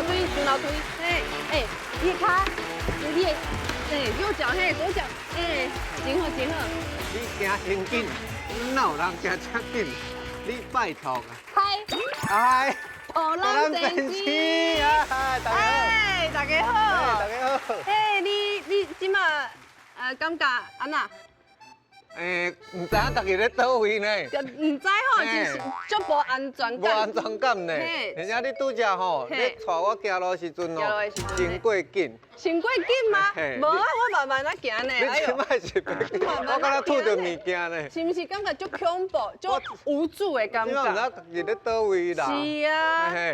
樓梯，上樓梯，嘿，欸，你的跤，你的，欸，右腳嘿，左腳，欸，真好真好。你行先緊，哪有人行遮緊？你拜託啊！嗨，嗨，土人先生，啊，大家哎，大家好，好，大家好。嘿，你這馬感覺按怎？欸，毋知影家己咧佗位呢？毋知吼，就是足無安全感。無安全感呢。而且你拄才吼，你帶我行路時陣吼，真過緊。真過緊嗎？無啊，我慢慢仔行呢。你這擺是我敢若吐著物件呢。是毋是感覺足恐怖、足無助的感覺？你毋知家己咧佗位啦。是啊，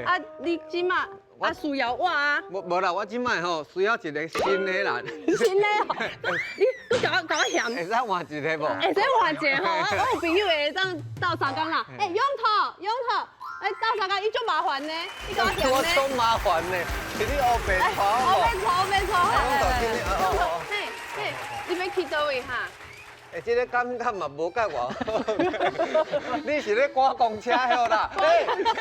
啊，你這馬。啊，需要我啊！無無啦，我這擺吼需要一個新的啦。新的吼，你閣共我共我嫌？會使換一個無？會使換一個吼，我有朋友會當鬥相共啦。欸，永桃，永桃，欸，鬥相共伊足麻煩呢，你共我嫌呢？我足麻煩呢，是你烏白錯無？烏白錯，烏白錯。永桃，嘿，嘿，你欲去佗位哈？欸，這個感覺嘛無佮我，你是咧趕公車曉啦？欸，你我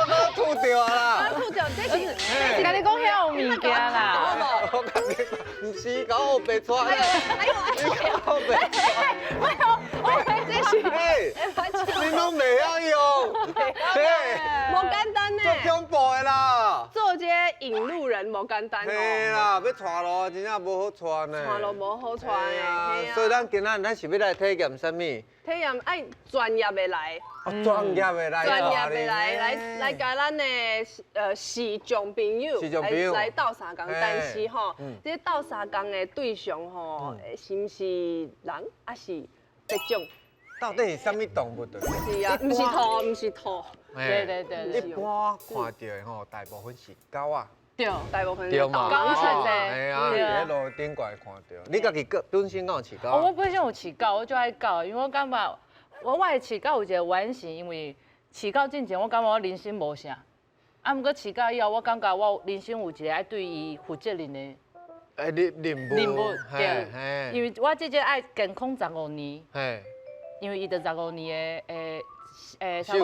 剛吐著啦。吐著，這是這是共你講遐有物件啦。我共你講，毋是共我烏白跩。哎呦，你共我烏白跩。哎呦，哎，這是。欸，你攏袂曉用。嘿，無簡單呢。足恐怖的啦。做這個引路人無簡單哦。嘿啦，欲帶路真正無好帶呢。帶路無好帶的。所以咱今仔咱是欲來體驗啥物？體驗愛專業的來。專業的來，專業的來來共咱的視障朋友來鬥相共，但是吼，這鬥相共的對象吼，是毋是人，抑是別種？到底是啥物動物？是啊，毋是兔，毋是兔。對對對。一般看到的吼，大部分是狗仔。對，大部分對嘛，狗仔嘿啊，佇咧路頂懸會看著。你家己本身敢有飼狗？我本身有飼狗，我足愛狗，因為我感覺我的飼狗有一個原因是因為飼狗進前，我感覺我人生無啥，啊，毋過飼狗以後，我感覺我人生有一個愛對伊負責任的。欸，任任務。任務對，因為我這隻愛健康十五年，因為伊著十五年的欸，壽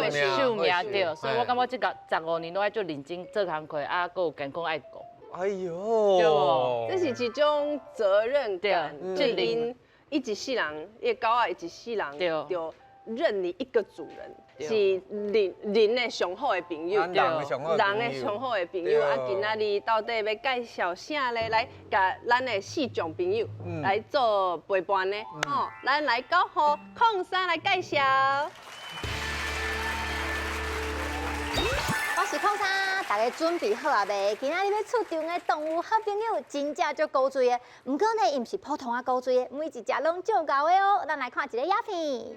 命對，所以我感覺這個十五年攏愛足認真做工課，啊，閣有健康愛顧。哎喲，這是一種責任感，責任。伊一世人，伊个狗仔一世人，就認你一個主人，是人人的上好的朋友，人的上好的朋友。啊，今仔日到底欲介紹啥咧？來共咱的視障朋友來做陪伴呢？吼，咱來交予鄺珊來介紹。我是鄺珊，大家準備好啊未？今仔日欲出場的動物好朋友真正足古錐的，毋過呢，伊毋是普通仔古錐的，每一隻攏足𠢕的哦。咱來看一个影片。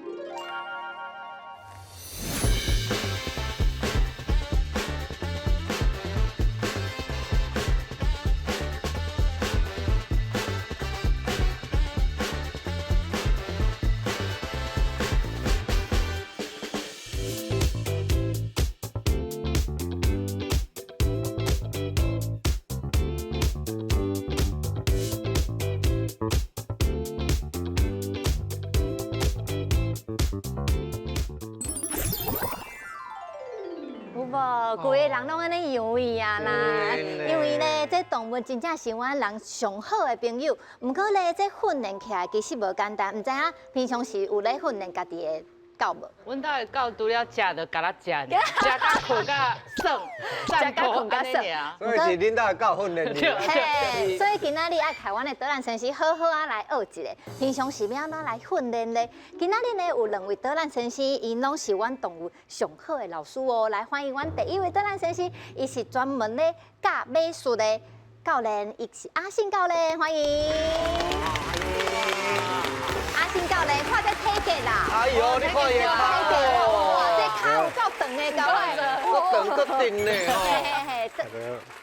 有無？規个人攏按呢養伊啊啦，因為呢，這動物真正是阮人上好的朋友。毋過咧，這訓練起來其實無簡單，毋知影平常時有咧訓練家己的狗無？阮兜的狗除了食就共咱食，食甲睏甲耍，食甲睏甲耍。所以是恁兜的狗訓練你。嘿，所以今仔日愛開阮的導覽先生好好仔來學一下，平常時欲按怎來訓練咧？今仔日呢有兩位導覽先生，𪜶攏是阮動物上好的老師哦。來歡迎阮第一位導覽先生，伊是專門咧教馬術的教練，伊是阿信教練，歡迎。阿信教練，看這體格啦！哎呦，你看伊的跤，哇，這跤有夠長的，夠夠長夠硬呢！嘿嘿嘿，這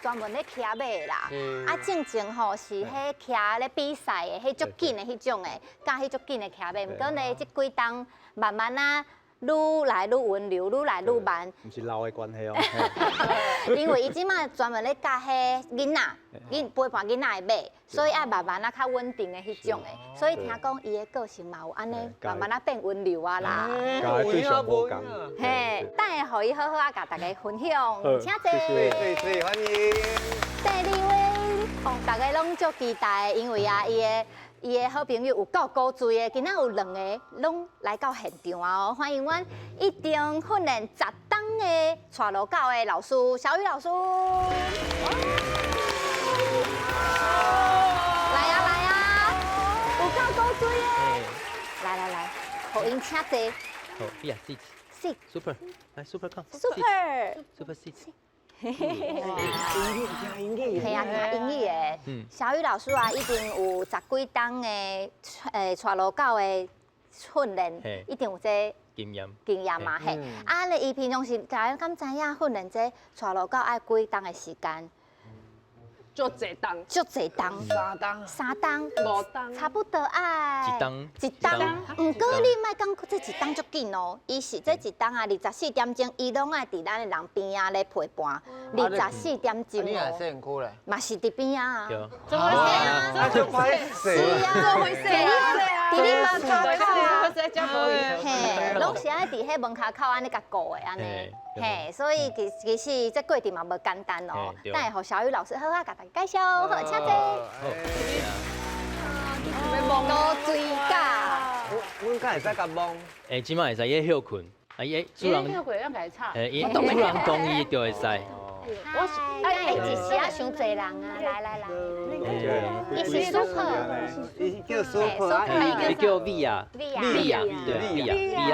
專門咧騎馬的啦。啊，進前吼是彼騎咧比賽的，彼足緊的彼種的，教彼足緊的騎馬。毋過呢，這幾冬慢慢仔愈來愈溫柔，愈來愈慢。毋是老的關係哦。因為伊這馬專門咧教彼囡仔，囡陪伴囡仔的馬，所以愛慢慢仔較穩定的彼種的。所以聽講伊的個性嘛有按呢，慢慢仔變溫柔啊啦。教的對象無仝。嘿，等下予伊好好仔共大家分享，請坐。謝謝，歡迎。第二位，哦，大家攏足期待的，因為啊，伊的好朋友有夠古錐的，今仔有兩個攏來到現場啊！哦，歡迎阮一中訓練10冬的帶路狗的老師小雨老師。來啊來啊，有夠古錐的，來來來，予𪜶請坐。好，呀，sit。 sit。 Super，來 Super come。 Super。 Super sit。係啊，聽英語的。小雨老師啊，已經有十幾冬的帶路狗的訓練，一定有這經驗經驗嘛嘿。啊，你伊平常時大家敢知影訓練這帶路狗愛幾冬的時間？足濟冬，足濟冬，三冬，三冬，五冬，差不多愛一冬，一冬。毋過你莫講這一冬足緊哦，伊是這一冬啊，24點鐘，伊攏愛佇咱的人邊仔咧陪伴，24點鐘你若細身軀咧？嘛是佇邊仔啊。對。怎麼啊？就歹勢。是啊，做伙勢啊，佇你門跤口啊，嘿，攏是愛佇彼門跤口按呢共顧的按呢。嘿，所以其實這過程嘛無簡單哦。等下予小雨老師好好共大家介紹，好，請坐。古錐狗。阮敢會使共摸？欸，這馬會使，伊歇睏，啊，伊主人歇睏會當共伊吵。欸，伊主人講伊就會使。我是哎，一時啊，傷濟人啊，來來來，伊是 super，伊叫 super，伊叫 Via， Via，對，Via，V I A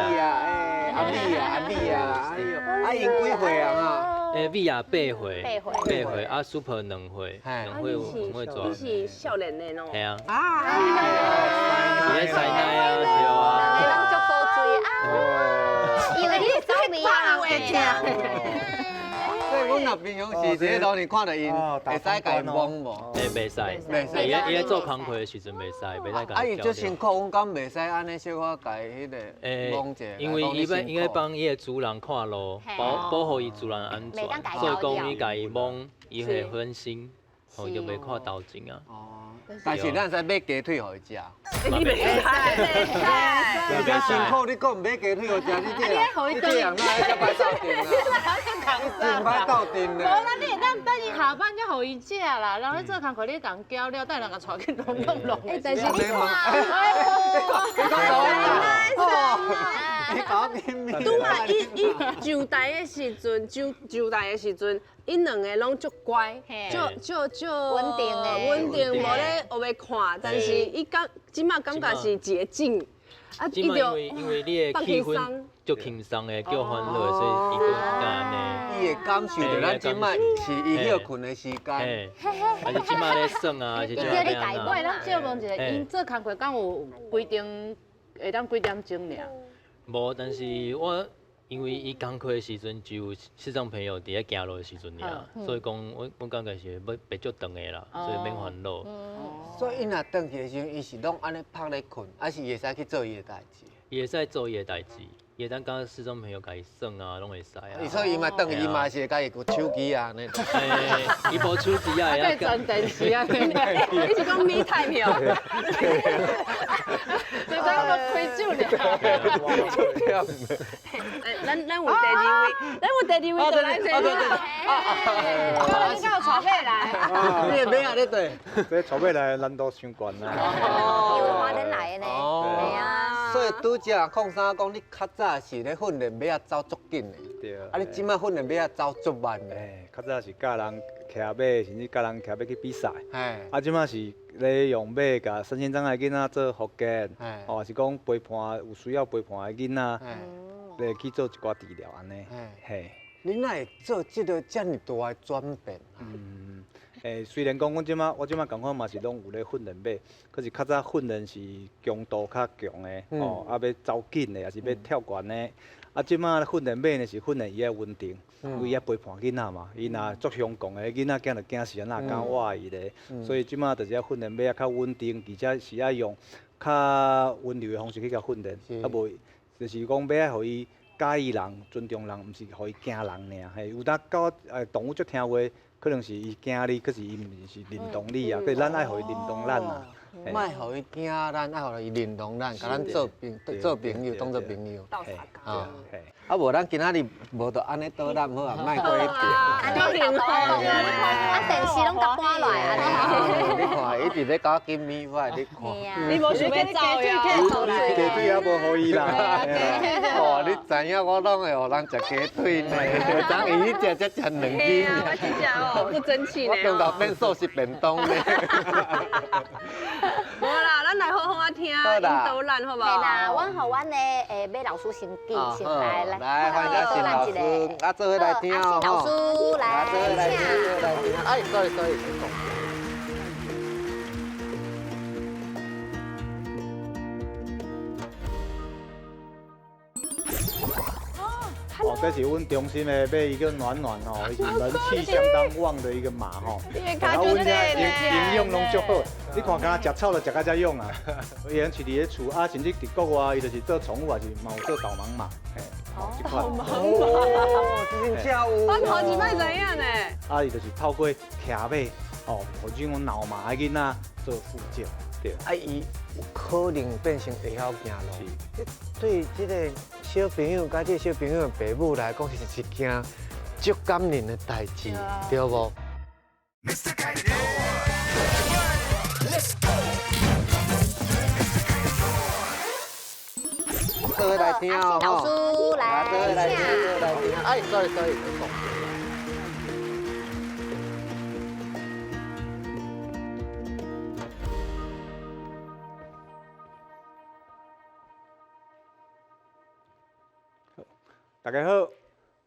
Via，欸，阿 V 啊，阿 V 啊，哎喲，啊，𪜶幾歲啊？欸，Via 8歲，8歲， 8歲，啊，super 2歲，2歲2歲左。你是少年的喏。係啊。啊。伊咧師奶啊，對啊。兩个人足古錐啊，因為你是走味啊，會聽。所以阮若平常時佇咧路裡看著𪜶，會使共伊摸無？欸，袂使，袂使。伊咧做工課的時陣袂使，袂使共伊。啊，伊足辛苦，阮敢袂使按呢小可共伊彼个摸一下。因為伊欲應該幫伊的主人看路，保護伊主人安全，所以講你共伊摸，伊會分心，吼就袂看頭前啊。但是咱會使買雞腿予伊食。你袂使，你這辛苦，你閣毋買雞腿予伊食，你這人，你這人哪會遮歹鬥陣啊？你真歹鬥陣咧。無啦，你會當等伊下班才予伊食啦。人咧做工課，你共交了，等人共帶去弄弄弄。欸，但是你看，你搞緊面。拄啊，伊伊上台的時陣，上上台的時陣，𪜶兩个攏足乖，足足足穩定的，穩定，無咧烏白看。但是伊感這馬感覺是一个靜，啊，伊就因為你的氣氛足輕鬆的，叫歡樂，所以伊閣按呢。伊會感受著咱這馬是伊歇睏的時間，還是這馬咧耍啊，還是這馬我會當借問一下，𪜶做工課敢有規定會當幾點鐘爾？無，但是我因為伊工課的時陣只有視障朋友佇咧行路的時陣爾，所以講我感覺是欲袂足長的啦，所以免煩惱。所以伊若轉去的時陣，伊是攏按呢趴咧睏，還是伊會使去做伊的代誌？伊會使做伊的代誌，伊會當佮視障朋友共伊耍啊，攏會使啊。所以伊嘛轉去，伊嘛是會家己有手機啊，那種。伊無手機啊，會轉電視啊。你是講 me time 哦？就當我開酒爾。咱有第二位，咱有第二位就來這裡。你敢有帶馬來？你的馬仔咧對？這帶馬來難度傷懸啦。因為花蓮來的呢。對啊。所以拄才鄺生講，你較早是咧訓練馬仔走足緊的，對。啊，你這馬訓練馬仔走足慢的。較早是教人騎馬，甚至教人騎馬去比賽。啊，這馬是咧用馬共身心障礙囡仔做復健，哦，是講陪伴有需要陪伴的囡仔，來去做一寡治療按呢。嘿。你哪會做這个遮爾大的轉變？嗯，欸，雖然講阮這馬，我這馬仝款嘛是攏有咧訓練馬，可是較早訓練是強度較強的，哦，啊欲走緊的，抑是欲跳懸的。啊，這馬訓練馬呢是訓練伊的穩定，因為伊愛陪伴囡仔嘛，伊若足兇狂的，囡仔驚就驚死，哪敢倚伊咧？所以這馬就是愛訓練馬仔較穩定，而且是愛用較溫柔的方式去共訓練，啊無就是講欲愛予伊佮意人、尊重人，毋是予伊驚人爾。嘿，有當狗動物足聽話，可能是伊驚你，可是伊毋是認同你啊。可是咱愛予伊認同咱啊。莫予伊驚咱，愛予伊認同咱，共咱做朋做朋友，當做朋友。鬥相共。啊無，咱今仔日無就按呢導覽好啊，莫過去變。按呢豆豆啊，電視攏共搬落來按呢。你看，伊直咧共我緊米粉，你看。你無想欲走呀？雞腿也無予伊啦。哦，你知影我攏會予人食雞腿呢？昨伊彼隻才食兩支。我真正哦，不爭氣呢。我中晝變素食便當呢。無啦，咱來好好仔聽𪜶導覽好無？嘿啦，阮予阮的馬老師先記先來來，來歡迎阿信老師，啊，做伙來聽哦。阿信老師來，做伙來聽，做伙來聽。哎，sorry sorry。哦，這是阮中心的馬，伊叫暖暖哦，伊是人氣相當旺的一個馬吼。啊，阮遮營養攏足好，你看，敢若食草就食到遮勇啊。伊會飼佇咧厝啊，甚至佇國外，伊就是做寵物，也是嘛有做導盲馬。嘿，導盲馬，真正有。我頭一擺知影呢。啊，伊就是透過騎馬，哦，予這種腦麻的囡仔做復健。對。啊，伊有可能變成會曉行路。對這個小朋友佮這個小朋友的爸母來講，是一件足感人的代誌，對無？做伙來聽哦，老師來，做伙來聽，做伙來聽。哎，sorry sorry。大家好，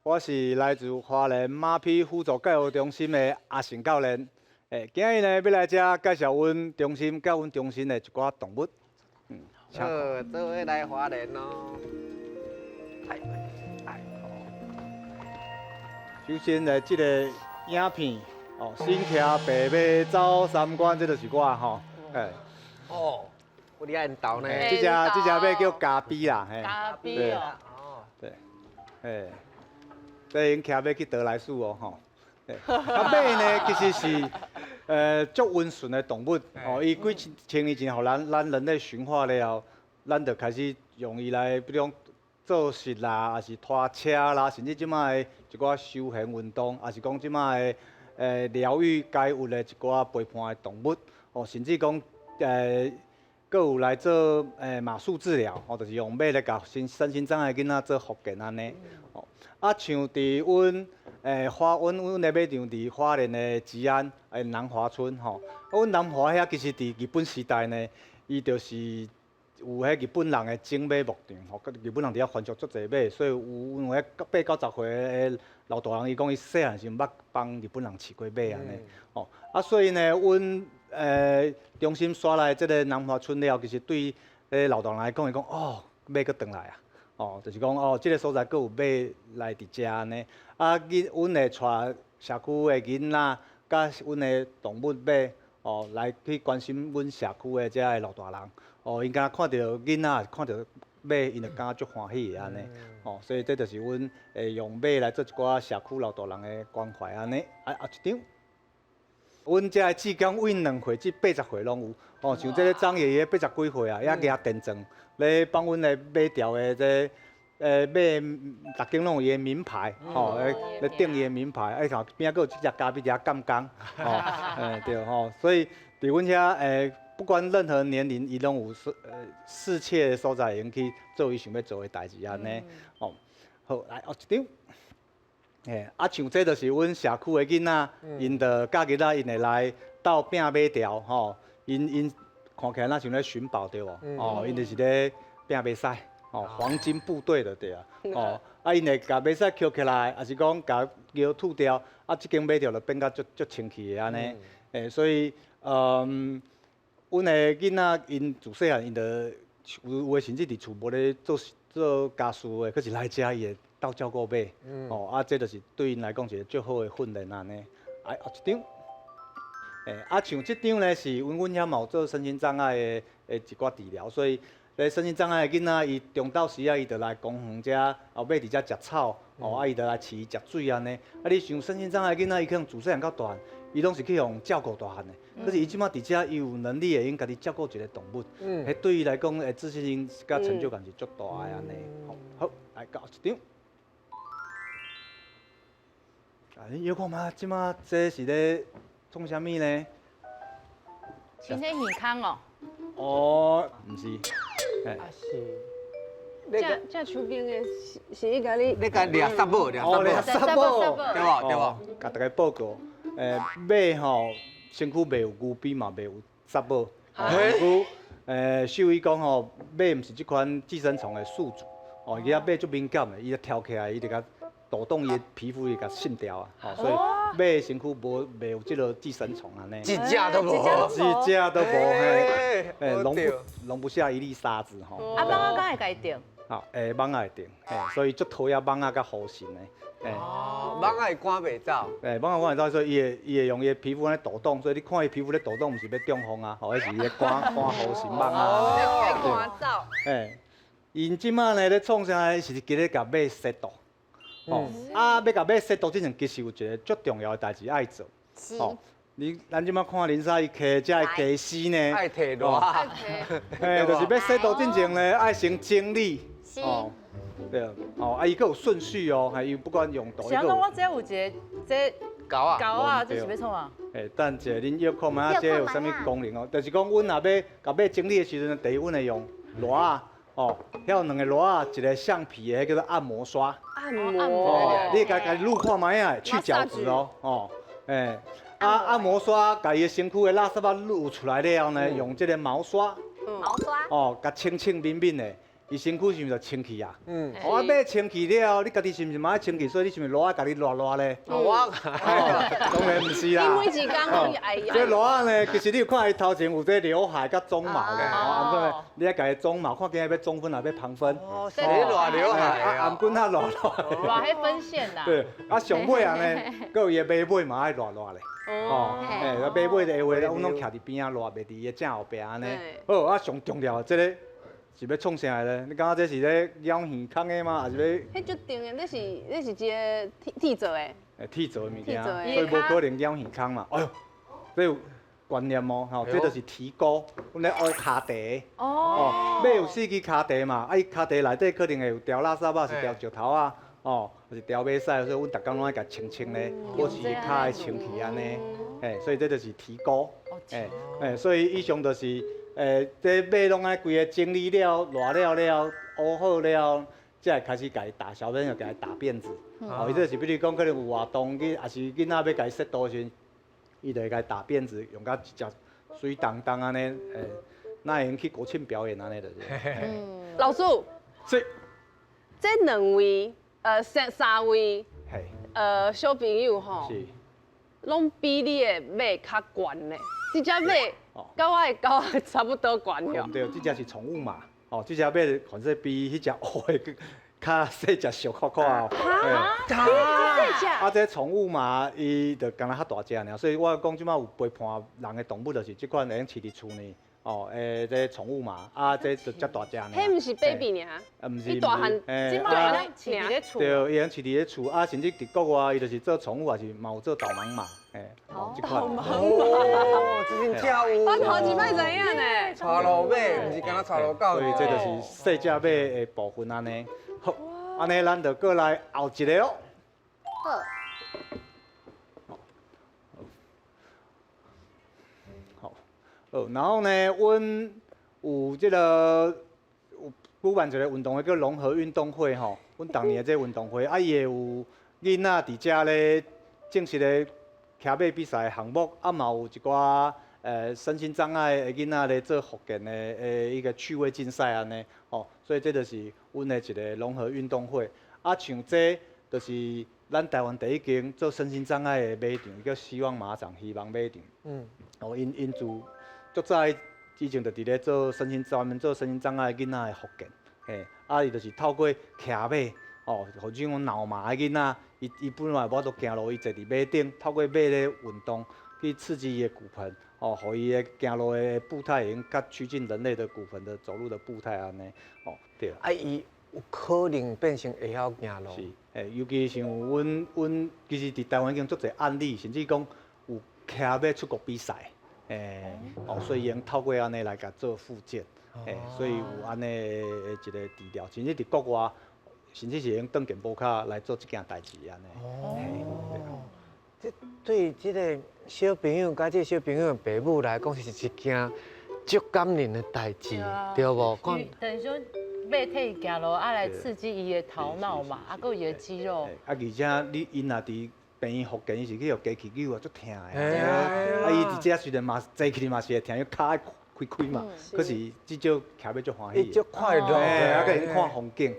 我是來自花蓮馬匹輔助教育中心的阿成教練。今日呢，欲來遮介紹阮中心，佮阮中心的一寡動物。好，做伙來花蓮咯。首先呢，這個影片哦，身騎白馬走三關，這就是我吼。哦，有你𪜶兜呢。這隻這隻馬叫咖比啦，嘿。咖比哦。對，這𪜶騎馬去得來速哦，吼。啊，馬呢，其實是足溫順的動物哦。伊幾千年前，予咱人類馴化了後，咱就開始用伊來，比如講做食啦，抑是拖車啦，甚至這擺的一寡休閒運動，抑是講這擺的療癒解鬱的一寡陪伴的動物哦，甚至講閣有來做馬術治療，哦，就是用馬來共身心障礙囡仔做復健按呢。哦，啊，像佇阮花，阮的馬場佇花蓮的吉安南華村吼，啊，阮南華遐其實佇日本時代呢，伊就是有彼日本人的種馬牧場吼，日本人佇遐繁殖足濟馬，所以有阮有彼八九十歲的老大人，伊講伊細漢時陣捌幫日本人飼過馬按呢，吼，啊，所以呢，阮中心徙來這个南華村了後，其實對彼老大人來講，伊講哦，馬閣轉來啊，哦，就是講哦，這个所在閣有馬來佇遮按呢，啊，阮會帶社區的囡仔，佮阮的動物馬，哦，來去關心阮社區的遮个老大人，哦，𪜶敢若看著囡仔，看著馬，𪜶就感覺足歡喜的按呢，哦，所以這就是阮會用馬來做一寡社區老大人的關懷按呢，啊，後一張。阮遮的志工為2歲至80歲攏有，哦，像這個張爺爺80幾歲啊，也舉電鑽咧幫阮的馬條的這馬，逐間攏有伊的名牌，吼，咧釘伊的名牌，啊，看邊仔閣有這隻咖啡佇遐監工，吼，對吼，所以佇阮遐不管任何年齡，伊攏有適切的所在，會用去做伊想欲做的代誌按呢，哦，好，來後一張。啊，像這就是阮社區的囡仔，𪜶就教囡仔，𪜶會來鬥拼馬條，吼，𪜶看起來若像咧尋寶對無？哦，𪜶就是咧拼馬賽，哦，黃金部隊就對啊，哦，啊，𪜶會共馬賽抾起來，抑是講共尿吐掉，啊，這間馬條就變甲足足清氣的按呢，所以，阮的囡仔𪜶自細漢𪜶就有的甚至佇厝無咧做做家事的，可是來遮伊會鬥照顧馬，哦，啊，這就是對𪜶來講一個足好的訓練按呢。來，後一張，啊，像這張呢是阮阮遐嘛有做身心障礙的一寡治療，所以這身心障礙的囡仔，伊中晝時啊，伊就來公園遮，哦，馬佇遮食草，哦，啊，伊就來飼伊食水按呢。啊，你想身心障礙囡仔，伊可能自細漢到大漢，伊攏是去予照顧大漢的。可是伊這馬佇遮，伊有能力會用家己照顧一個動物，彼對伊來講，自信心佮成就感是足大的按呢。好，來到一張。啊，你小看覓，這馬這是咧創啥物呢？清彼耳空哦。哦，毋是，啊是。這這手邊的是是伊共你，你共掠虱母，掠虱母，對無對無？共大家報告，馬吼身軀袂有牛逼嘛，袂有虱母。毋過，獸醫講吼，馬毋是這款寄生蟲的宿主，哦，伊遐馬足敏感的，伊一跳起來，伊就共抖動伊的皮膚，伊共滲掉啊，吼，所以馬的身軀無袂有這個寄生蟲按呢。一隻都無，一隻都無，嘿，容不下一粒沙子吼。啊，蠓仔敢會共伊叮？好，蠓仔會叮，嘿，所以足討厭蠓仔佮雨蠅的。哦，蠓仔會趕袂走。蠓仔趕袂走，所以伊會用伊的皮膚按呢抖動，所以你看伊皮膚咧抖動，毋是欲中風啊，吼，彼是伊咧趕趕雨蠅蠓啊。趕走。𪜶這馬呢咧創啥？是佇咧共馬消毒。哦，啊，欲共馬消毒之前，其實有一個足重要的代誌愛做。哦，你咱這馬看林莎伊提這个家私呢？愛提熱。就是欲洗肚之前呢，愛先整理。哦，對，哦，啊，伊閣有順序哦，還伊不管用途。是按怎我這有一個這膠仔，膠仔，這是欲創啥？等者恁約看覓仔，這有啥物功能哦？就是講，阮若欲共馬整理的時陣，第一，阮會用熱仔。哦，遐有兩個熱仔，一個橡皮的，彼叫做按摩刷。按摩。你共共擼看覓仔，去角質哦。哦，啊，按摩刷，共伊的身軀的垃圾仔擼出來了後呢，用這個毛刷。毛刷。哦，共清清敏敏的。伊身軀是毋是就清氣啊？嗯。哦，啊，馬清氣了後，你家己是毋是嘛愛清氣？所以你是毋是熱仔共你熱熱咧？我，當然毋是啦。你每一工攏愛。這熱仔呢，其實你有看伊頭前有這劉海佮鬃毛咧，哦，毋過你愛共伊鬃毛，看今日欲中分抑欲旁分。哦，是咧熱劉海啊，頷頸仔熱熱。熱彼分線啦。對，啊，上尾啊呢，閣有伊的馬尾嘛愛熱熱咧。哦，馬尾的話，阮攏徛佇邊仔熱，袂佇伊的正後壁按呢。好，啊，上重要的這個。是欲創啥的咧？你感覺這是咧咬耳空的嗎？還是欲？彼足重的，那是一个鐵鐵做的。鐵做的物件，所以無可能咬耳空嘛。哎喲，這有觀念哦，吼，這就是蹄鈎，阮咧烏跤蹄。哦。馬有四支跤蹄嘛，啊，伊跤蹄內底可能會有牢垃圾啊，是牢石頭啊，哦，抑是牢馬屎，所以阮逐工攏愛共清清咧，保持跤的清氣按呢。所以這就是蹄鈎。所以以上就是。這馬攏愛規个整理了、熱了了、烏好了，才會開始共伊打小便，就共伊打辮子。哦，伊這是比如講，可能有活動，去抑是囡仔欲共伊洗肚時，伊就會共伊打辮子，用甲一隻媠當當按呢，哪會用去國慶表演按呢就是。老師，是。這兩位，三位，小朋友吼，攏比你的馬較懸呢。這隻馬佮我的狗仔差不多懸了。對，這隻是寵物馬，哦，這隻馬反正比彼隻烏的較細隻小可可哦。哈？比較細隻。啊，這寵物馬伊就敢若較大隻爾，所以我講這馬有陪伴人的動物，就是這款會用飼佇厝內。哦，這寵物馬，啊，這就遮大隻爾。彼毋是 baby 爾？毋是，伊大漢，這馬會當飼佇咧厝。對，伊會用飼佇咧厝，啊，甚至佇國外，伊就是做寵物，也是嘛有做導盲馬，哦，這款。導盲馬。哦，這真正有。我頭一擺知影呢。帶路馬，毋是敢若帶路狗。所以這就是細隻馬的部分按呢。好，按呢咱就過來後一个哦。好。好，然後呢，阮有這个有舉辦一个運動會叫融合運動會吼，阮逐年的這个運動會，啊，伊會有囡仔佇遮咧正式的騎馬比賽項目，啊，嘛有一寡身心障礙的囡仔咧做復健的一個趣味競賽按呢，吼，所以這就是阮的一个融合運動會。啊，像這就是咱台灣第一間做身心障礙的馬場，叫希望馬場，希望馬場。哦，𪜶自足早以前就佇咧做身心專門做身心障礙囡仔的復健，啊，伊就是透過騎馬，哦，予這種腦麻的囡仔，伊本來無法度行路，伊坐佇馬頂，透過馬咧運動，去刺激伊的骨盆，哦，予伊的行路的步態會用較趨近人類的骨盆的走路的步態按呢，哦，對。啊，伊有可能變成會曉行路。是，尤其像阮其實佇台灣已經足濟案例，甚至講有騎馬出國比賽，哦，所以會用透過按呢來共做復健，所以有按呢的一個治療，甚至佇國外，甚至是會用轉健保卡來做這件代誌按呢。哦，這對這個小朋友佮這個小朋友的爸母來講，是一件足感人的代誌，對無？等於說，馬替伊行路，啊來刺激伊的頭腦嘛，啊，閣有伊的肌肉。啊，而且你𪜶若佇病院復健，伊是去予機器扭啊，足疼的。啊，伊佇遮雖然嘛坐起來嘛是會疼，伊跤愛開開嘛，可是至少騎馬足歡喜。伊足快樂，啊，閣會看風景。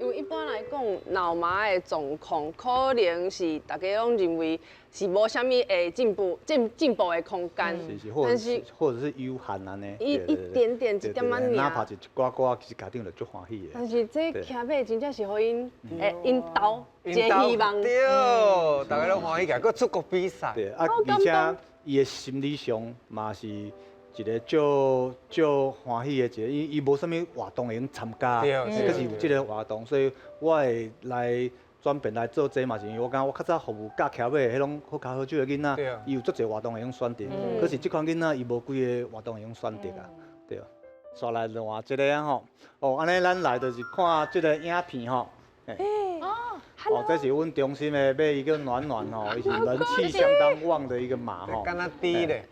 因為一般來講，腦麻的狀況可能是大家攏認為是無啥物會進步、進步的空間。是是，或者是有限按呢。一點點一點仔爾。哪怕是一寡寡，其實家長就足歡喜的。但是這騎馬真正是予𪜶會𪜶兜一個希望。對，大家攏歡喜起來，閣出國比賽。對，啊，而且伊的心理上嘛是一個足足歡喜的一個，伊無啥物活動會用參加，可是有這個活動，所以我會來轉變來做這嘛，是因為我感覺我較早服務教騎馬的彼攏好跤好手的囡仔，伊有足濟活動會用選擇，可是這款囡仔伊無幾个活動會用選擇啊，對。煞來換這个啊吼，哦，按呢咱來就是看這个影片吼。哦，這是阮中心的馬，伊叫暖暖吼，伊是人氣相當旺的一個馬吼。敢若豬咧。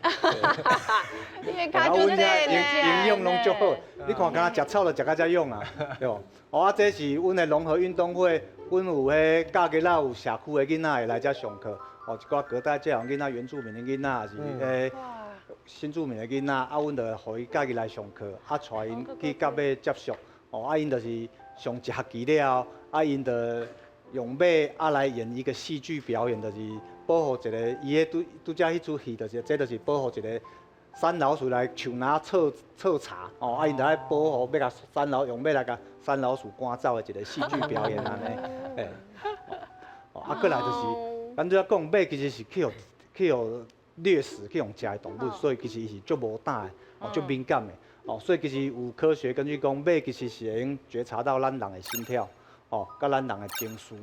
伊的跤足細營營養攏足好，你看敢若食草就食到遮勇啊，對無？哦，啊，這是阮的融合運動會，阮有彼教囡仔有社區的囡仔會來遮上課，哦，一寡隔代教養囡仔、原住民的囡仔，也是彼新住民的囡仔，啊，阮就會予伊家己來上課，啊，帶𪜶去佮馬接觸，哦，啊，𪜶就是上一學期了後，啊，𪜶就用馬啊來演一個戲劇表演，就是保護一個伊彼拄拄才彼齣戲，就是這就是保護一個山老鼠來樹林剉剉柴，哦，啊，𪜶就愛保護，欲共山老用馬來共山老鼠趕走的一個戲劇表演按呢，哦，啊，閣來就是，咱拄才講馬其實是去予掠食去予食的動物，所以其實伊是足無膽的，哦，足敏感的，哦，所以其實有科學根據講，馬其實是會用覺察到咱人的心跳。哦，佮咱人的情緒，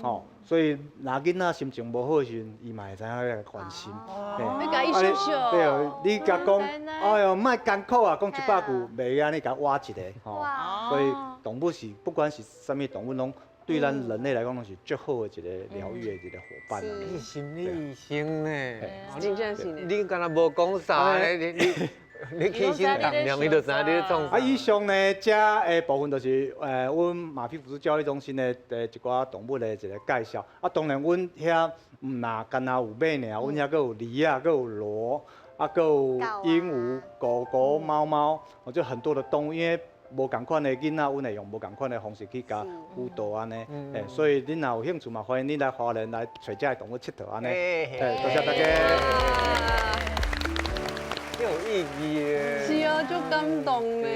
哦，所以若囡仔心情無好的時陣，伊嘛會知影欲來關心。欲共伊笑笑。對，你共講，哎喲，莫艱苦啊，講100句，袂按呢共倚一个，吼。所以動物是不管是啥物動物，攏對咱人類來講，攏是足好的一個療癒的一個夥伴。你是心理醫生呢？真正是呢。你敢若無講啥呢？你起心動念，你就知影你咧創啥。啊，以上呢，遮的部分就是阮馬匹輔助教育中心的一寡動物的一個介紹。啊，當然，阮遐毋若干焦有馬爾，阮遐閣有狸仔，閣有騾，啊，閣有鸚鵡、狗狗、貓貓，或者很多的動物，因為無仝款的囡仔，阮會用無仝款的方式去共輔導按呢。所以恁若有興趣嘛，歡迎恁來花蓮來揣遮的動物𨑨迌按呢。多謝大家。有意義的。是啊，足感動的。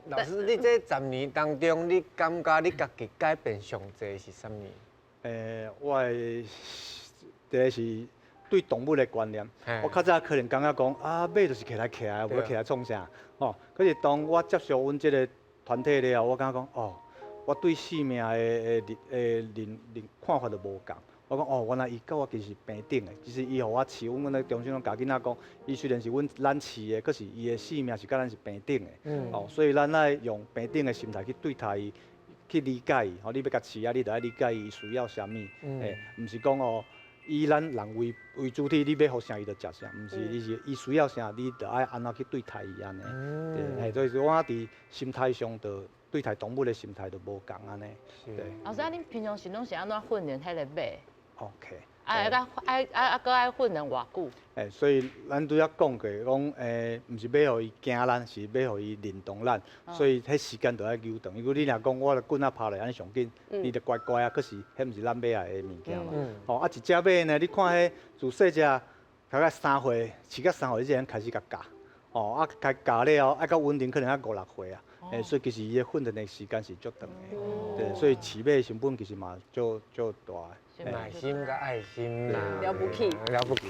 老師，你這10年當中，你感覺你家己改變上濟是啥物？我的第一是對動物的觀念。我較早可能感覺講啊，馬就是騎來騎來，無騎來創啥？吼。可是當我接觸阮這個團體了後，我感覺講哦，我對生命的的的認認看法就無仝。我講哦，原來伊佮我其實是平等的，其實伊予我飼，阮咧中心攏共囡仔講，伊雖然是阮咱飼的，可是伊的生命是佮咱是平等的。哦，所以咱愛用平等的心態去對待伊，去理解伊。吼，你欲共飼啊，你就愛理解伊需要啥物。毋是講哦，以咱人為主體，你欲予啥伊就食啥，毋是，伊是伊需要啥，你就愛按怎去對待伊按呢。對，所以說我佇心態上就對待動物的心態就無仝按呢。對。老師，啊，恁平常時攏是按怎訓練彼个馬？ OK。啊，愛愛啊，閣愛訓練偌久？所以咱拄才講過，講毋是欲予伊驚咱，是欲予伊認同咱，所以彼時間就愛留長。因為你若講我棍仔拍落按呢上緊，伊就乖乖啊，可是彼毋是咱欲愛的物件嘛。吼，啊，一隻馬呢，你看彼自細隻，大概三歲，飼到3歲之前開始共教，吼，啊，開教了後，愛到穩定可能愛五六歲啊。欸，所以其實伊的訓練的時間是足長的，對，所以飼馬成本其實嘛足足大的。耐心佮愛心啦，了不起，了不起，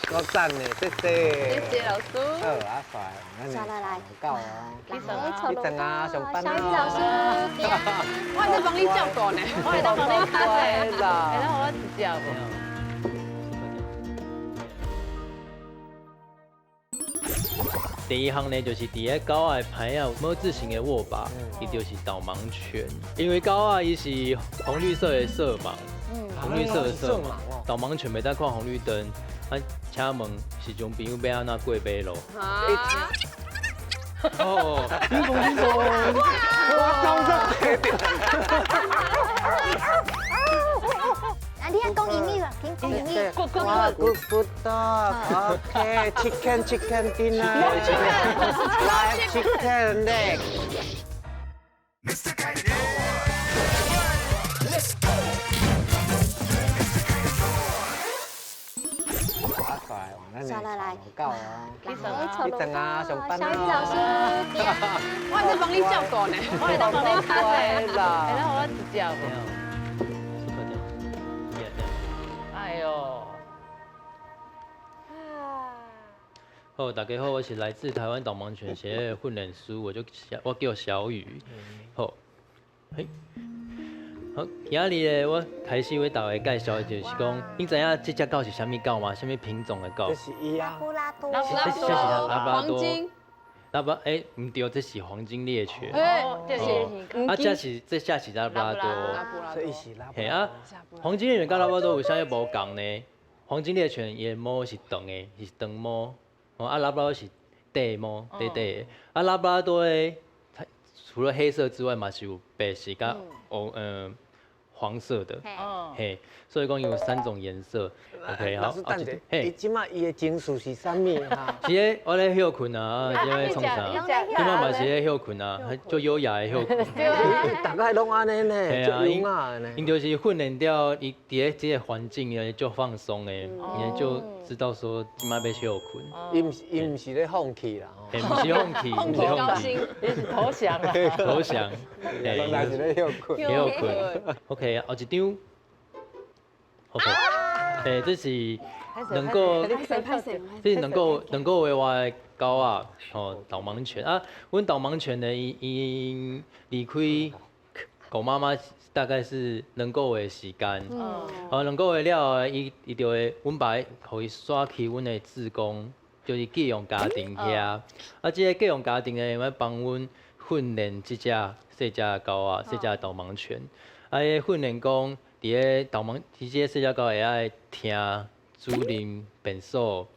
夠讚的，謝謝。謝謝老師。好，阿帥，刷落來，夠哦。來，你等啊，上班小雨老師，我還在幫你照顧呢，我還在幫你照顧，會當予我一隻無？第一項呢，就是佇咧狗仔的旁仔有帽子型的握把，伊就是導盲犬。因為狗仔伊是紅綠色的色盲，紅綠色的色盲，導盲犬袂當看紅綠燈。啊，請問市場朋友欲按怎過馬路？哦，叮咚叮咚，我講這。啊，你愛講英語啊？緊講英語。 Good good good good dog. Okay, chicken chicken dinner. Live chicken leg. 刷落來，夠哦。來，你等啊，上班小雨老師，我還在幫你照顧呢，我還在幫你照顧，會當予我一隻無？哎呦！好，大家好，我是來自台灣導盲犬協會訓練師，我叫小雨。好，嘿，好，今仔日咧，我開始為大家介紹的就是講，你知影這隻狗是啥物狗嗎？啥物品種的狗？這是伊啊，拉布拉多，這是拉布拉多。黃金。拉布，欸，毋對，這是黃金獵犬。這是。啊，這是這隻是拉布拉多。這是拉布。嘿啊，黃金獵犬佮拉布拉多有啥物無仝呢？黃金獵犬伊的毛是長的，是長毛。哦，啊，拉布拉多是短毛，短短的。啊，拉布拉多咧，它除了黑色之外，嘛是有白色佮黃色的。嘿，所以講有三種顏色。OK，好。老師等者，伊這馬伊的情緒是啥物哈？是咧，我咧歇睏啊，這馬創啥？這馬嘛是咧歇睏啊，足優雅的歇睏。逐家攏按呢呢，足優雅的呢。𪜶就是訓練了，伊佇咧這個環境伊足放鬆的，伊就知道說這馬欲歇睏。伊毋是咧放棄啦，毋是放棄，毋是放棄，伊是投降啦。投降。原來是咧歇睏。歇睏。OK，後一張。OK，欸，這是能夠，這是能夠畫的狗仔，吼，導盲犬啊。阮導盲犬呢，伊伊離開狗媽媽大概是兩個月時間，哦，兩個月了後，伊伊就會，阮爸予伊徙去阮的志工，就是寄養家庭遐。啊，這個寄養家庭呢，會幫阮訓練這隻細隻狗仔，細隻導盲犬。啊，彼訓練講，佇咧導盲，佇這個細隻狗會愛聽主人便所，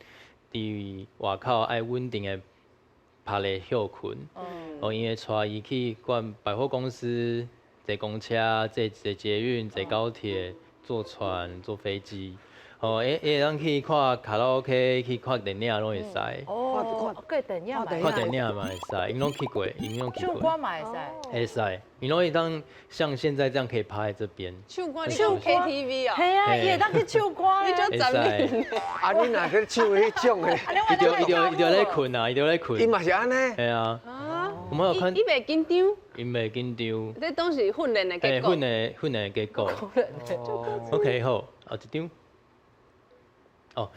佇外口愛穩定的趴咧歇睏。哦，𪜶會帶伊去逛百貨公司，坐公車、坐坐捷運、坐高鐵、坐船、坐飛機。哦，會會當去看卡拉 OK，去看電影攏會使。哦，看電影嘛。看電影嘛會使，𪜶攏去過，𪜶攏去過。唱歌嘛會使。會使，𪜶攏會當像現在這樣可以趴在這邊。唱歌，你唱 KTV 啊？係啊，伊會當去唱歌。你就真面。啊，你若去唱彼種的，伊就咧睏啊，伊就咧睏。伊嘛是按呢。係啊。我們有看。伊袂緊張。伊袂緊張。這都是訓練的結果。訓練訓練的結果。OK，好，後一張。哦，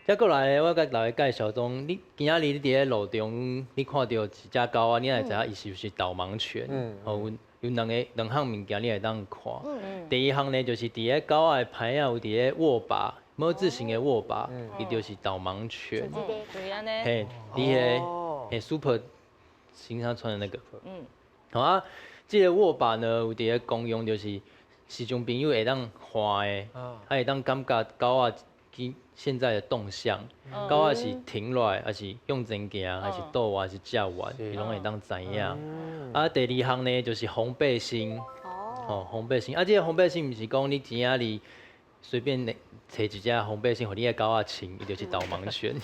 再過來，我共大家介紹講，你今仔日你佇咧路中，你看著一隻狗仔，你會知影伊是毋是導盲犬？哦，有兩個兩項物件你會當看。第一項呢，就是佇咧狗仔的旁仔有佇咧握把，帽子型的握把，伊就是導盲犬。嘿，佇個嘿 Super 身上穿的那個。好啊，這個握把呢，有佇咧功用就是視障朋友會當看的，啊會當感覺狗仔現在的動向，狗仔是停落來，還是向前行，還是倒還是食完，伊攏會當知影。啊，第二項呢，就是紅背心，哦，紅背心。啊，這個紅背心毋是講你今仔日隨便揣一隻紅背心，予你的狗仔穿，伊就是導盲犬。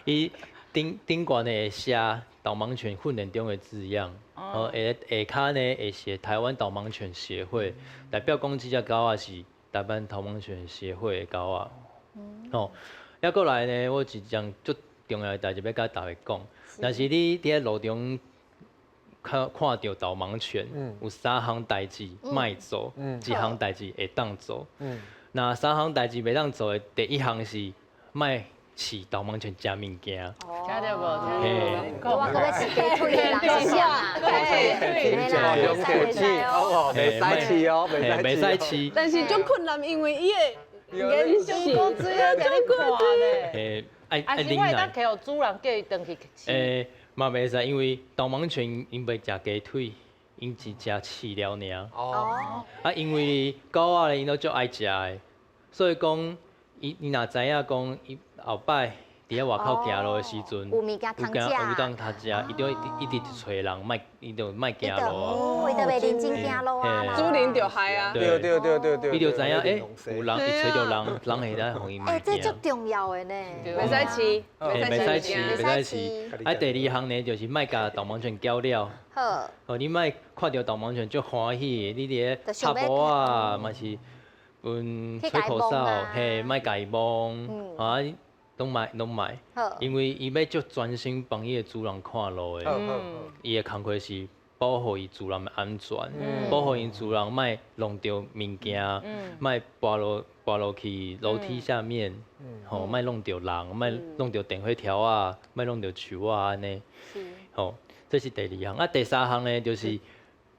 伊頂頂懸會寫導盲犬訓練中的字樣，哦，下下跤呢會寫台灣導盲犬協會，代表講這隻狗仔是台灣導盲犬協會的狗仔。哦，抑閣來呢，我有一項足重要的代誌欲共大家講。若是你佇咧路中看看著導盲犬，有三項代誌莫做，一項代誌會當做。那三項代誌袂當做的，第一項是莫飼導盲犬食物件。聽著無？聽著無？我閣欲飼雞腿的人是啥啊？對，哦，袂使飼哦，袂使飼。但是足困難，因為伊的眼神，足骨咧。愛愛忍耐。還是我會當予主人叫伊轉去飼？嘛袂使，因為導盲犬𪜶袂食雞腿，𪜶只食飼料爾。哦。啊，因為狗仔咧，𪜶攏足愛食的，所以講，伊伊若知影講，伊後擺佇咧外口行路的時陣，有物件通食，有當通食，伊就一直揣人，莫伊就莫行路啊。伊就袂認真行路啊。主人就害啊。對對對對對。伊就知影，欸，有人伊揣著人，人會當予伊物件。欸，這足重要的呢。袂使飼，袂使飼，袂使飼。啊，第二項呢，就是莫共導盲犬攪了。好。哦，你莫看著導盲犬足歡喜的，你佇咧拍波仔，嘛是吹口哨，嘿，莫共伊摸，啊。攏莫攏莫，因為伊欲足專心幫伊的主人看路的，伊的工課是保護伊主人的安全，保護𪜶主人莫弄著物件，莫跋落去樓梯下面，吼，莫弄著人，莫弄著電火條仔，莫弄著樹仔按呢，吼，這是第二項。啊，第三項呢，就是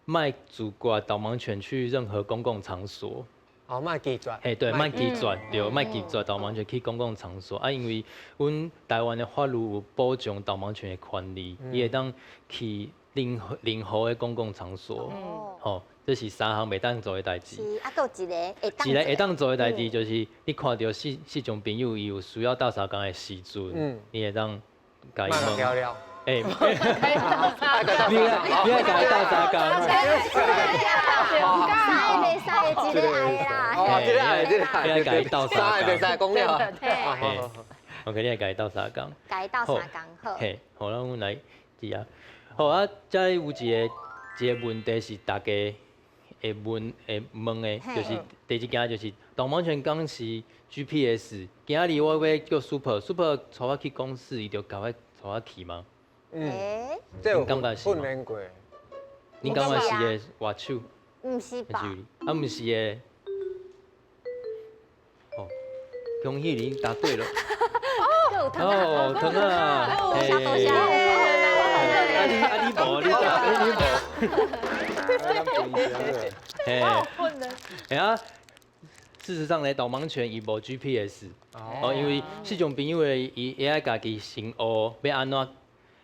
莫自決導盲犬去任何公共場所。哦，莫拒絕。嘿，對，莫拒絕，對，莫拒絕導盲犬去公共場所啊，因為阮台灣的法律有保障導盲犬的權利，伊會當去任何任何的公共場所，吼，這是三項袂當做的代誌。是，啊，閣有一個會當。一個會當做的代誌就是，你看著四四種朋友伊有需要鬥相共的時陣，你會當共伊問。欸，你愛共伊鬥相共。三個袂使的，一个愛啦。哦，這個愛，這個愛，你愛共伊鬥相共。三個袂使講了。 OK，你愛共伊鬥相共。共伊鬥相共好。嘿，好，咱阮來記啊。好啊，這有一個一個問題是大家會問會問的，就是第一件就是導盲犬敢是 GPS。今仔日我欲叫 Super，Super 帶我去公司，伊就共我帶我去嗎？嗯，這有訓練過。你感覺是會握手？毋是吧？啊，毋是的。哦，恭喜你答對了。哦，糖啊！多謝多謝。啊你啊你無，你答你無。嘿。嘿啊，事實上咧，導盲犬伊無 GPS。哦，因為視障朋友的伊會愛家己先學欲按怎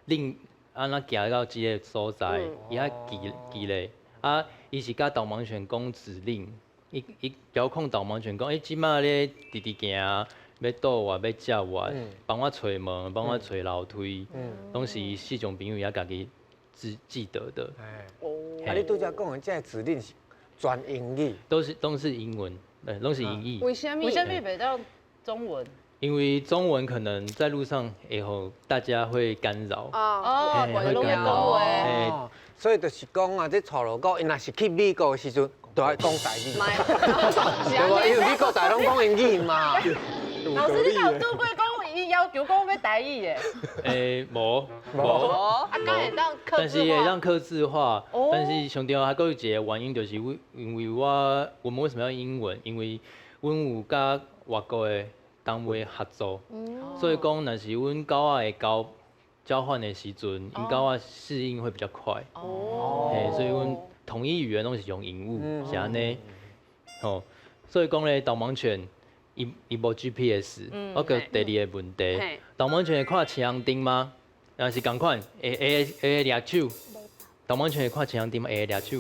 恁按怎行到這个所在，伊愛記記咧。啊，伊是佮導盲犬講指令，伊伊遙控導盲犬講，欸，這馬咧直直行，欲倒彎，欲正彎，幫我揣門，幫我揣樓梯，攏是視障朋友也家己記記得的。啊，你拄才講的這个指令是全英語？都是英文，對，攏是英語。為啥物？為啥物袂當中文？因為中文可能在路上以後大家會干擾。哦，會干擾。所以就是講啊，這帶路狗，伊若是去美國的時陣，就愛講台語。對無？因為美國大攏講英語嘛。老師，你有拄過講伊要求講欲台語的？欸，無無。啊，敢會當客但是會當客製化。但是上重要還閣有一個原因，就是因為我我們為什麼要英文？因為阮有佮外國的單位合作，所以講若是阮狗仔會交交換的時陣，𪜶狗仔適應會比較快。哦。嘿，所以阮統一語言攏是用英語，是按呢。吼，所以講咧，導盲犬伊伊無 GPS，我閣第二個問題，導盲犬會看青紅燈嗎？若是仝款，會會會掠手。導盲犬會看青紅燈嗎？會掠手。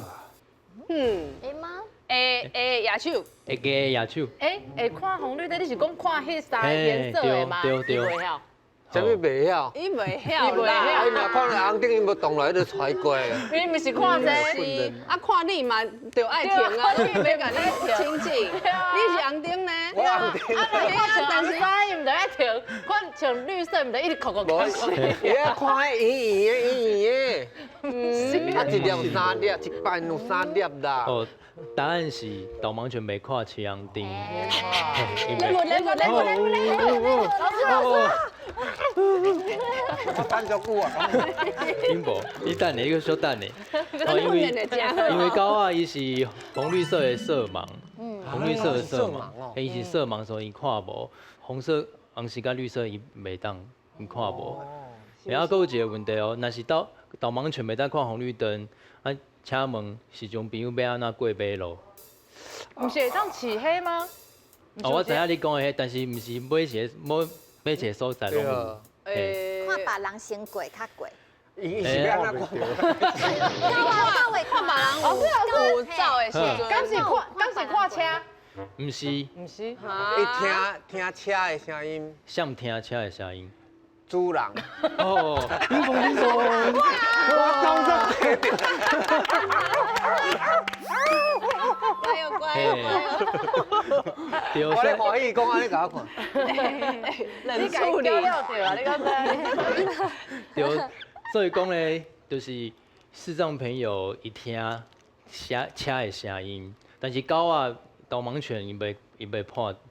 嗯。會嗎？會會舉手。會加舉手。欸，會看紅綠燈，你是講看彼三個顏色的嗎？對對。啥物袂曉？伊袂曉啦。伊若看著紅燈，伊無動來就揣過。伊毋是看這個，啊看你嘛，就愛停啊，你欲共你親近。你是紅燈呢？我紅燈。啊，若看像紅色，伊毋著愛停；看像綠色，毋著一直扣扣扣。伊愛看彼圓圓的，圓圓的。啊，一粒三粒，一擺有三粒啦。哦，答案是導盲犬袂看青紅燈。來來來來來來，老師老師。我等足久啊。恁無，你等下，你閣小等下。哦，因為狗仔伊是紅綠色的色盲，紅綠色的色盲，伊是色盲，所以伊看無紅色、紅色佮綠色，伊袂當，伊看無。然後閣有一個問題哦，若是導盲犬袂當看紅綠燈，啊，請問視障朋友欲按怎過馬路？毋是會當飼彼嗎？哦，我知影你講的彼，但是毋是每一個所在攏有。看別人先過較過。伊是欲按怎看？狗會看別人有走的時陣，敢是看車？毋是，毋是。伊聽車的聲音。啥聽車的聲音？主人。哦，冰峰冰峰，我講這個。乖哦乖哦乖哦。對，我咧歡喜講按呢共我看。冷處理。了對啊，你講對，所以講咧，就是視障朋友伊聽車的聲音，但是狗仔導盲犬伊袂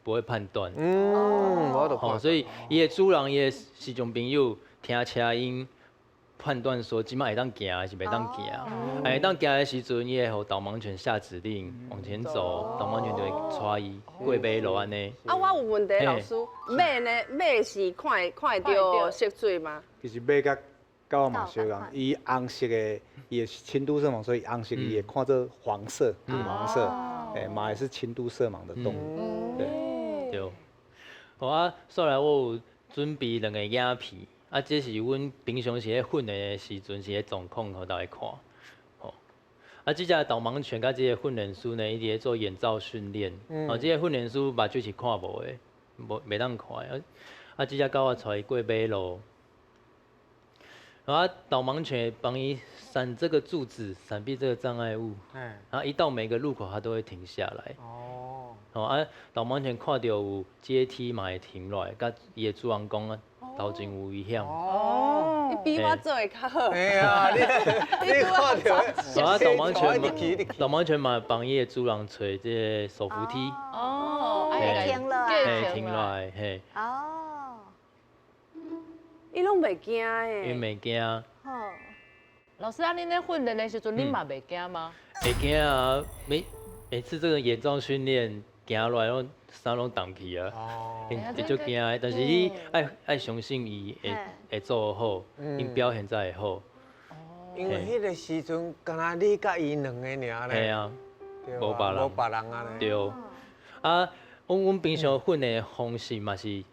不會判斷。嗯，我都吼，所以伊的主人伊的視障朋友聽車音判斷說，這馬會當行還是袂當行。會當行的時陣，伊會予導盲犬下指令往前走，導盲犬就會帶伊過馬路按呢。啊，我有問題，老師，馬呢？馬是看會著色水嗎？其實馬佮狗仔嘛相仝，伊紅色的，伊是輕度色盲，所以紅色伊會看做黃色、黃色，欸，馬也是輕度色盲的動物。對對。好啊，煞來我有準備兩個影片，啊，這是阮平常時咧訓練的時陣時的狀況，予大家看。吼，啊，這隻導盲犬佮這個訓練師呢，伊佇咧做眼罩訓練。哦，這個訓練師目睭是看無的，無袂當看的。啊，這隻狗仔帶伊過馬路。然後導盲犬幫伊閃這個柱子，閃避這個障礙物。然後一到每個路口，它都會停下來。哦。啊，導盲犬看到有階梯嘛會停落來，佮伊的主人講啊，頭前有危險。哦。你比我做的較好。對啊，你看著。啊，導盲犬嘛幫伊的主人揣這個手扶梯。哦。停落來。嘿，停落來，嘿。哦。伊攏袂驚的。伊袂驚。老師啊，恁咧訓練的時陣，恁嘛袂驚嗎？會驚啊！每次這個眼罩訓練，行落來攏衫攏凍去啊，會足驚的。但是你愛相信伊會做好，伊表現才會好。因為彼個時陣，敢若你佮伊兩個爾咧。嘿啊，無別人。無別人啊咧。對。啊，阮平常訓練的方式嘛是。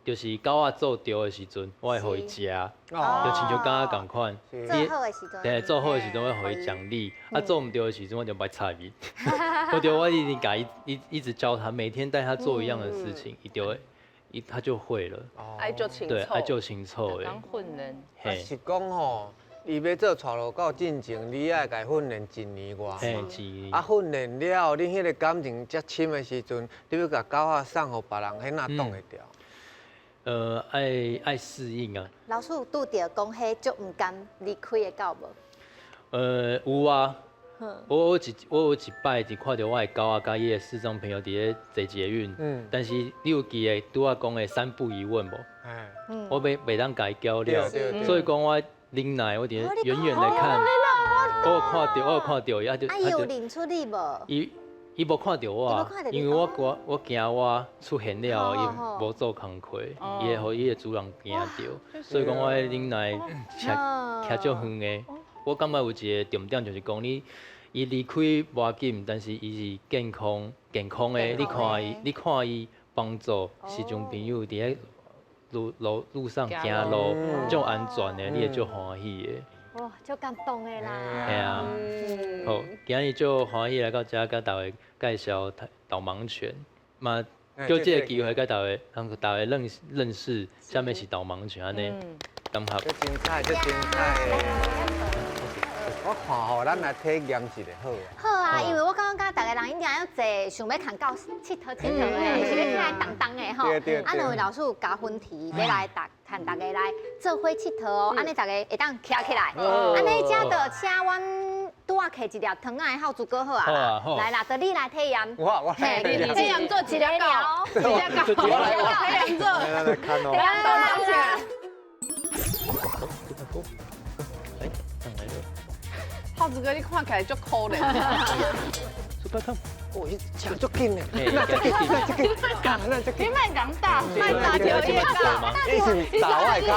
就是狗仔做對的時陣，我會予伊食，就親像狗仔仝款。做好的時陣。對，做好的時陣我會予伊獎勵，啊做毋對的時陣我就袂睬伊。我一直共伊一直教他，每天帶他做一樣的事情，伊就會，他就會了。愛足清楚。對，愛足清楚的。當訓練。啊是講吼，伊欲做帶路狗進前，你愛共伊訓練一年外嘛。啊，訓練了，你彼個感情遮深的時陣，你欲共狗仔送予別人，彼哪擋會牢？愛適應啊。老師有拄著講彼足毋甘離開的狗無？有啊。我有一擺就看著我的狗仔佮伊的視障朋友佇咧坐捷運，但是你有記得拄仔講的三不一問無？我袂當共伊交了，所以講我忍耐，我佇咧遠遠的看，我有看著伊，啊就啊，伊有認出你無？伊無看著我，因為我驚我出現了，伊無做工課，伊會予伊的主人驚著，所以講我忍耐，徛足遠的。我感覺有一個重點就是講你，伊離開無要緊，但是伊是健康的，你看伊幫助視障朋友佇咧路上行路，足安全的，你會足歡喜的。哇，足感動的啦！嘿啊，好，今日足歡喜來到遮，佮大家介紹導盲犬，嘛，藉這個機會佮大家，讓大家認識啥物是導盲犬按呢，感謝。足精彩，足精彩的。我看吼，咱來體驗一下好。好啊，因為我感覺逐个人一定要坐，想欲牽狗𨑨迌𨑨迌的，是欲起來動動的吼。啊，兩位老師有加分題，欲來牽大家來做伙𨑨迌哦，按呢大家會當徛起來，按呢遮就請阮拄仔摕一粒糖仔的孝珠哥好啊，來啦，就你來體驗。我來體驗做一個了，一隻狗，體驗做，體驗做兩隻。孝子哥，你看起來足可憐。 Super come。哦，伊行足緊的，那這緊，那這緊，那這緊。你莫講打，莫打著伊的跤，你是打我的跤。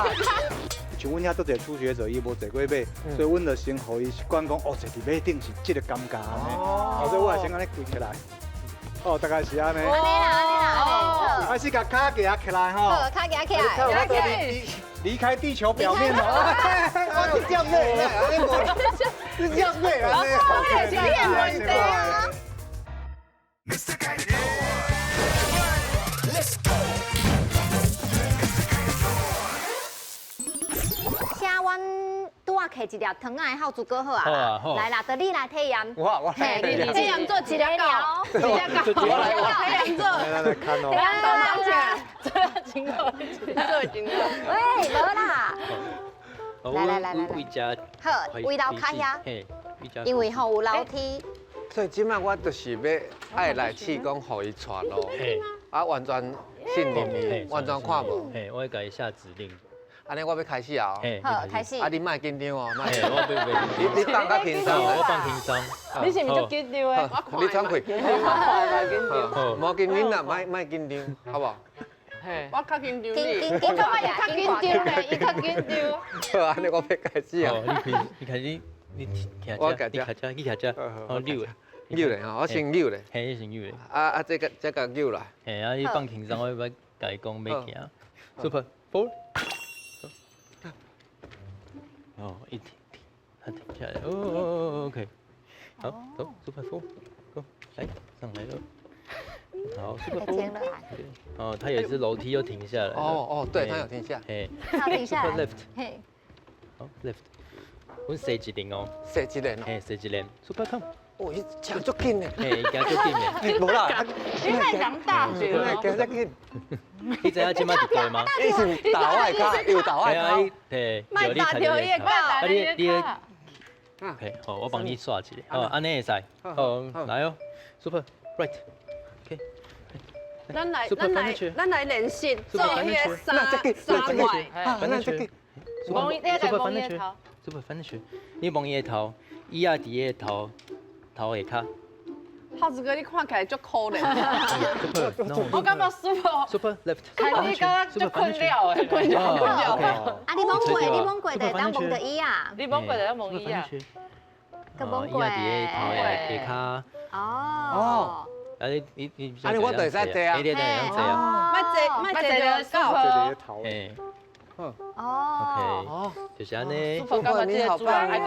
像阮遐足濟初學者，伊無坐過馬，所以阮就先予伊習慣講，哦，坐佇馬頂是這個感覺按呢。哦，所以我會先按呢跪起來。哦，大概是按呢。按呢啦，按呢啦。還是共跤夾起來吼。好，跤夾起來。離開地球表面了。我這馬，你這馬啊？這是你的問題啊。請阮拄仔摕一粒糖仔的孝珠哥好啊，來啦，就你來體驗。我來體驗做一隻狗，一隻狗，來體驗做。來看哦。體驗做兩隻，做真好，做真好。喂，無啦。來來來來來。好，圍樓跤遐。因為吼有樓梯。所以這擺我就是欲愛來試講，予伊帶路，啊，完全信任伊，完全看無。嘿，我會共伊下指令。按呢我欲開始啊！好，開始。啊，你莫緊張哦，莫。我袂袂。你放較輕鬆，我放輕鬆。你是毋是足緊張的？你喘氣。我看緊張。無緊張啦，莫莫緊張，好無？嘿。我較緊張你。我感覺伊較緊張咧，伊較緊張。好，按呢我欲開始啊。你開始，你徛遮，你徛遮，你徛遮，好扭的。扭咧吼，我先扭咧。嘿，你先扭咧。啊啊，這個這個扭啦。嘿，啊，你放輕鬆，我欲共伊講欲行。Super four。哦，一停停，他停下來。哦哦哦，OK。好，走，Super four，Go，來上來了。好，Super four。哦，他也是樓梯又停下來。哦哦，對，他有停下。嘿，他停下來。 Super left。嘿。好，left。阮踅一輪哦。踅一輪。嘿，踅一輪。Super come。哦，伊行足緊的。嘿，行足緊的。無啦，你莫講大聲，行遮緊。你知影這擺是對嗎？伊是打我的跤，又打我的跤。嘿，莫打著伊的跤。啊你你，OK，好，我幫你刷一下。好，按呢會使。好，來哦，Super right，OK。咱來，咱來，咱來練習做彼個三三塊。反正摸伊，你來摸伊的頭。 Super 翻去，你摸伊的頭，伊也佇伊的頭頭下跤。孝子哥，你看起來足可憐。我感覺 super super left。看你敢若足困了的，困了困了。啊，你摸過，你摸過就會當摸著伊啊。你摸過就當摸伊啊。閣摸過。伊也佇頭的下跤。哦。啊你你你，啊你我就會使坐啊，你會使坐啊。莫坐莫坐著狗。坐佇頭。哦，OK，就是按呢。我感覺這個主人愛閣訓。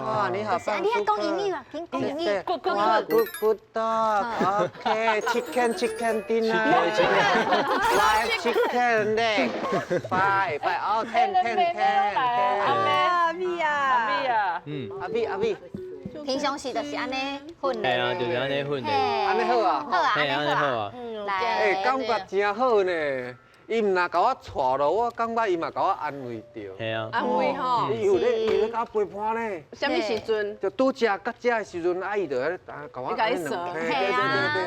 哇，你好棒！你愛講英語啊？緊講英語。 Good good good good good dog. OK, chicken chicken dinner. Live chicken leg. Five five. Oh, ten ten ten. 阿美啊，阿美啊，嗯，阿美阿美。平常時就是按呢訓練。係啊，就是按呢訓練。按呢好啊。好啊，按呢好啊。來。欸，感覺真好呢。伊毋若共我帶路，我感覺伊嘛共我安慰著。係啊，安慰吼。伊有咧，伊有咧共我陪伴咧。啥物時陣？就拄食佮食的時陣，啊伊就咧共我。伊共你耍。對對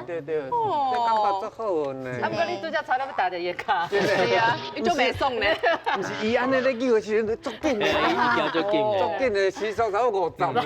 對對對。哦。這感覺足好呢。啊，毋過你拄才差點欲踏著伊的跤。是啊，伊足袂爽咧。毋是伊按呢咧叫的時陣，足緊的。伊行足緊的。足緊的，時速差不多50。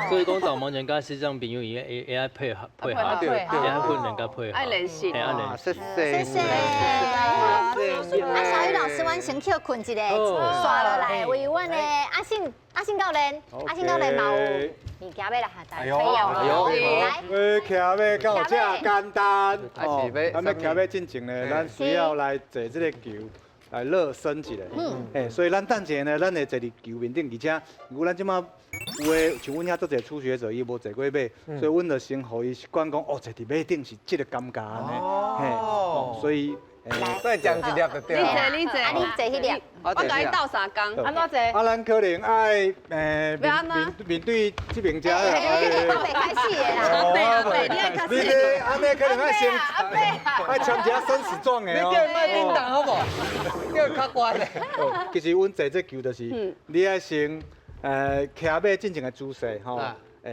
所以講，導盲犬佮視障朋友伊會會愛配合配合，會愛訓練佮配合。愛練習。愛練習。謝謝。謝謝。啊，小雨老師，阮先歇睏一下，刷落來為阮的阿信，阿信教練，阿信教練嘛有物件欲來下台，來。欸，騎馬敢有遮簡單？哦，咱欲騎馬進前呢，咱需要來坐這個球來熱身一下。嗯。欸，所以咱等一下呢，咱會坐佇球面頂，而且如果咱這馬有的像阮遐足濟初學者，伊無坐過馬，所以阮就先予伊習慣講，哦，坐佇馬頂是這個感覺按呢。嘿，所以。再講一粒就對。你坐，你坐，啊，你坐彼粒。我共你鬥相共。按怎坐？啊，咱可能愛面面對這邊遮。我袂開始的啦。阿伯阿伯，你愛較你這按呢可能愛先，愛簽一下生死狀的哦。你叫伊莫叮當好無？叫伊較乖咧。其實阮坐這球就是，你愛先。騎馬進前的姿勢吼，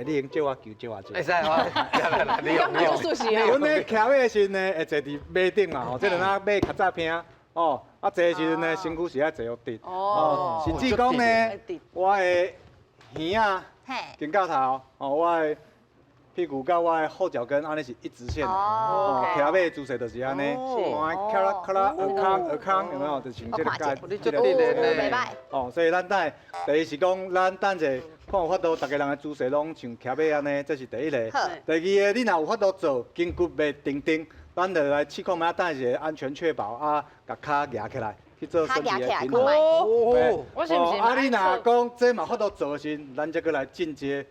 你用借我球借我借。會使哦，來來，你用你用。阮咧騎馬的時陣呢，會坐佇馬頂嘛吼，這個若馬較早偏哦，啊坐的時陣呢，身軀是愛坐予直。哦，甚至講呢，我的耳仔肩胛頭，哦，我的屁股佮我的後腳跟按呢是一直線的。哦，騎馬的姿勢就是按呢，哦，卡啦卡啦，耳康耳康，有沒有？就像這個蓋，這個袂䆀。哦，所以咱等第一是講，咱等者看有法度，逐个人的姿勢攏像騎馬按呢，這是第一个。第二个，你若有法度做，筋骨袂定定，咱就來試看覓，等一個安全確保啊，共跤舉起來去做身體的平衡。哦，我是毋是？啊，你若講這嘛法度做的時，咱才閣來進階。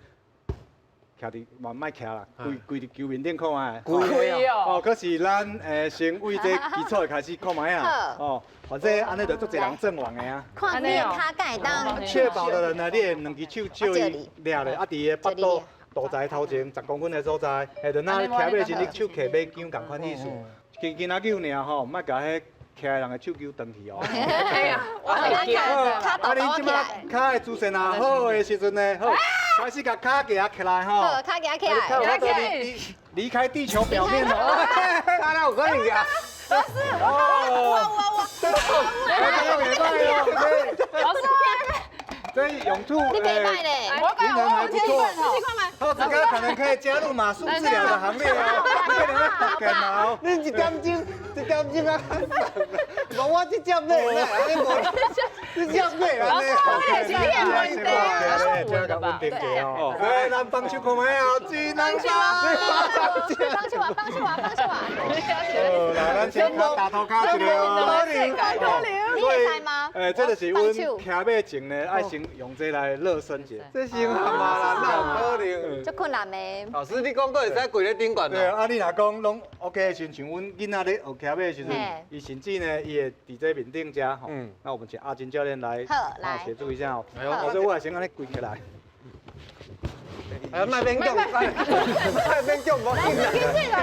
徛佇嘛莫徛啦，跪跪佇球面頂看覓。跪哦。哦，可是咱先為這基礎的開始看覓啊。哦，反正按呢就足濟人陣亡的啊。看你的跤敢會當。確保的人呢，你的兩隻手借伊掠咧，啊，佇伊的腹肚肚臍頭前10公分的所在，下就若騎馬時，你手騎馬弓仝款意思，輕輕仔扭爾吼，莫共彼徛的人的手球斷去哦。哎呀，我會跤啊，你這擺跤的姿勢若好的時陣呢，好，開始共跤舉起來吼。好，跤舉起來。離離開地球表面哦。他哪有可能啊？老師，我我我老師，這用兔，你袂䆀咧，平衡還不錯。好，這個可能可以加入馬術治療的行列哦。你可能會感冒。你一點鐘，一點鐘啊！無我這隻馬，你無，這隻馬老師，我是你的問題啊。這個穩定者哦。來，咱幫手看覓哦，技能幫手啊，幫手啊，幫手啊！好，來，咱先打頭跤一個哦。你會使嗎？這就是阮騎馬前呢，愛先用這來熱身者。這先嘛啦，哪有可能？足困難的。老師，你講閣會使跪咧頂懸？對啊，你若講攏 OK 的時陣，像阮囡仔咧學騎馬的時陣，伊甚至呢，伊會佇這面頂遮吼。那我們請阿金教練來協助一下哦。所以我來先按呢跪起來。哎呀，莫勉強，莫勉強，無緊啦。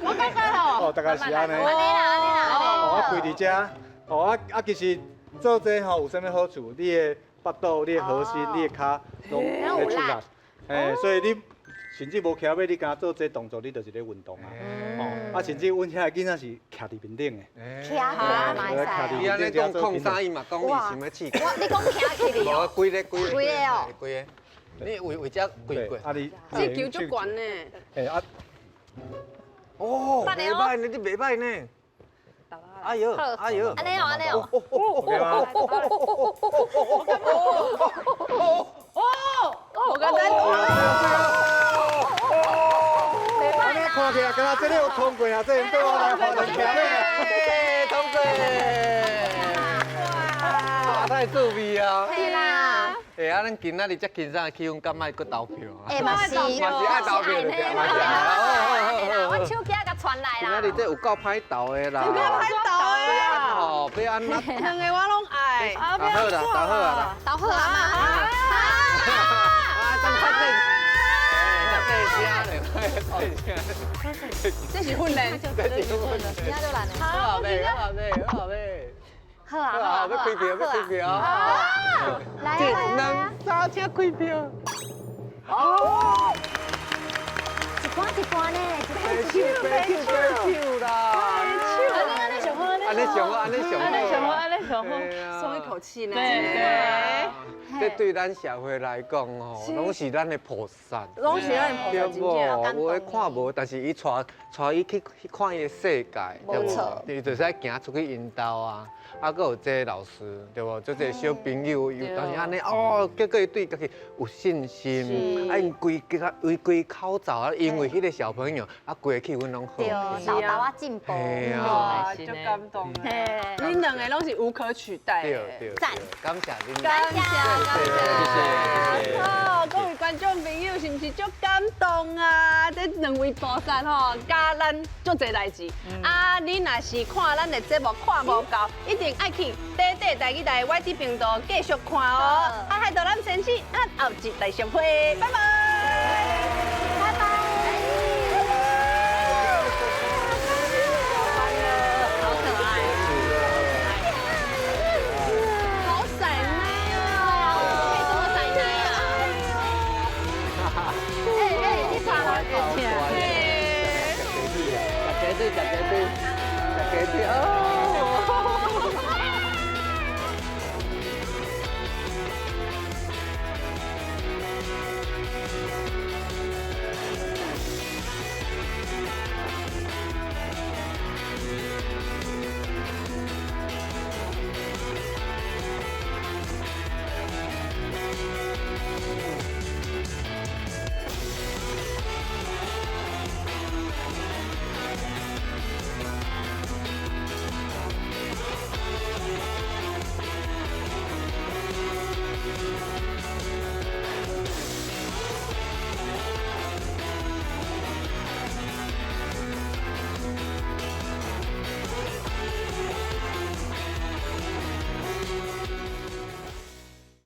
我感覺吼。哦，大概是按呢。按呢啦，按呢啦。哦，啊跪佇遮，哦啊啊，其實做這吼有啥物好處？你的腹肚、你的核心、你的跤攏會出力。哎，所以你甚至無騎馬，你敢做這動作，你就是咧運動啊。哦，啊，甚至阮遐个囡仔是徛佇面頂的。徛起來嘛會使。伊按呢講控啥，伊嘛講伊想欲試。我你講徛起來哦。無，規个規個。規个哦。規个。你為為這跪過。啊你。這球足懸呢。哎啊。哦，袂䆀呢，你袂䆀呢。哎呦，哎呦，按呢哦，按呢哦。哦，我剛才。按呢看起來，敢若這个有通過啊，這個對我來發人騎馬。通過。哇，太趣味啊！對啦。欸，啊，咱今仔日遮輕鬆的氣氛，敢愛閣投票啊？欸，嘛是，嘛是愛投票對嘛是。我手機仔共傳來啦。今仔日這有夠歹投的啦。有夠歹投的啊！吼，欲按怎？兩個我攏愛。投好啦，投好啊。投好啊嘛。啊，真較正。這是訓練，這是訓練。今仔就難了。好啊，好啊，好啊。好啊，好啊，欲開票，欲開票。來一、兩、三，請開票。哦，一關一關呢，一手，白手，白手啦。按呢上好，按呢上好，按呢上好，按呢上好，按呢上好，鬆一口氣呢。對對。這對咱社會來講吼，攏是咱的菩薩，攏是咱的菩薩，對無？有的看無，但是伊帶帶伊去去看伊的世界，對無？伊就是愛行出去𪜶兜啊，啊，閣有這个老師，對無？這個小朋友有當時按呢哦，結果伊對家己有信心，啊，𪜶規個規規口罩啊，因為彼個小朋友啊，規個氣氛攏好，對，沓沓仔進步，哇，足感動。恁兩個攏是無可取代的，對對，讚，感謝恁，感謝。謝謝。好，各位觀眾朋友，是毋是足感動啊？這兩位菩薩吼，教咱足濟代誌。啊，你若是看咱的節目看無夠，一定愛去短短台語台 YT 頻道繼續看哦。啊，海導咱先生，咱後集來相會，拜拜。拜拜。好可愛。好閃奶哦！可以這麼閃奶。加跳。